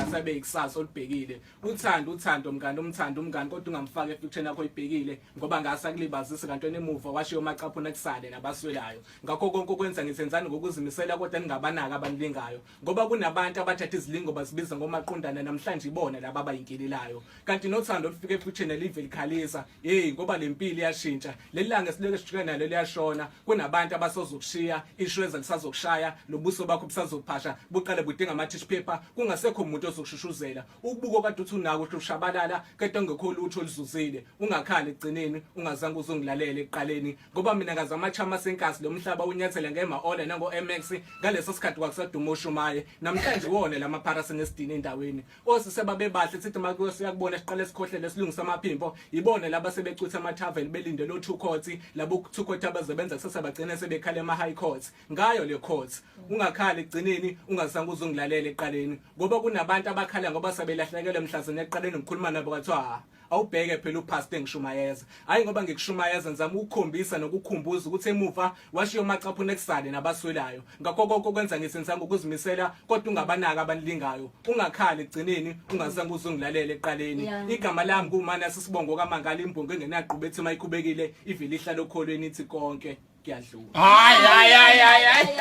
angase abe ikusasa olibhekile. Uthando uthando mngani umthando umngani kodwa ungamfaki efuture yakho oyibhekile ngoba ngase akulibazise kanti wena emuva washiya omacaphuna kusale nabaswelayo. Ngakho konke okwenza ngisenzani ngokuzimisela kodwa ningabanaki abanilingayo ngoba kunabantu abathatha izilingo bazibiza ngomaqondana namhlanje ibona laba abayinkilelayo. Kanti nothando olufika efuture live likhalisa hey ngoba lempilo iyashintsha leli langa esileke sijike nalo liyashona kunabantu abasozokushiya ishweza lisazokushaya lobuso bakho busazophasha buqale budinga ama tissue paper kungasekho umuntu ozokushushuzela ukubuka kade uthi unako ushabalala kade ongekho lutho oluzuzile ungakhali ekugcineni ungazange uzongilalela ekuqaleni ngoba mina ngazi amachama senkasi lo mhlaba unyathela ngema ola nango MX ngaleso sikhathi kwakusaduma oshumaye namhlanje wona lamaphara senesidini endaweni Osisi ababebahle sithi uma siyakubona siqale sikhohlele silungise amaphimbo ibona laba sebecutha ama-tavern belinde lo two courts labo two court abazobenza kusasa bagcine sebekhala ema-high courts ngayo le court ungakhali ekugcineni ungazange uzongilalela ekuqaleni ngoba kunabantu abakhala ngoba sebelahlekelwe mhlazane ekuqaleni ngikhuluma nabo kwathiwa awubheke phela upastor engishumayeza hayi ngoba ngikushumayeza ngizama ukukhombisa nokukhumbuza ukuthi emuva washiya omacaphuna ekusale nabaswelayo ngakho konke okwenza ngisenzanga ukuzimisela kodwa ungabanaka abanilingayo ungakhali ekugcineni ungazange uzongilalela ekuqaleni igama lami kumana sisibongo kamangala imbongo engenaqhuba ethi mayikhubekile ivele ihlala okholweni ithi konke kuyadlula Hayi hayi hayi hayi.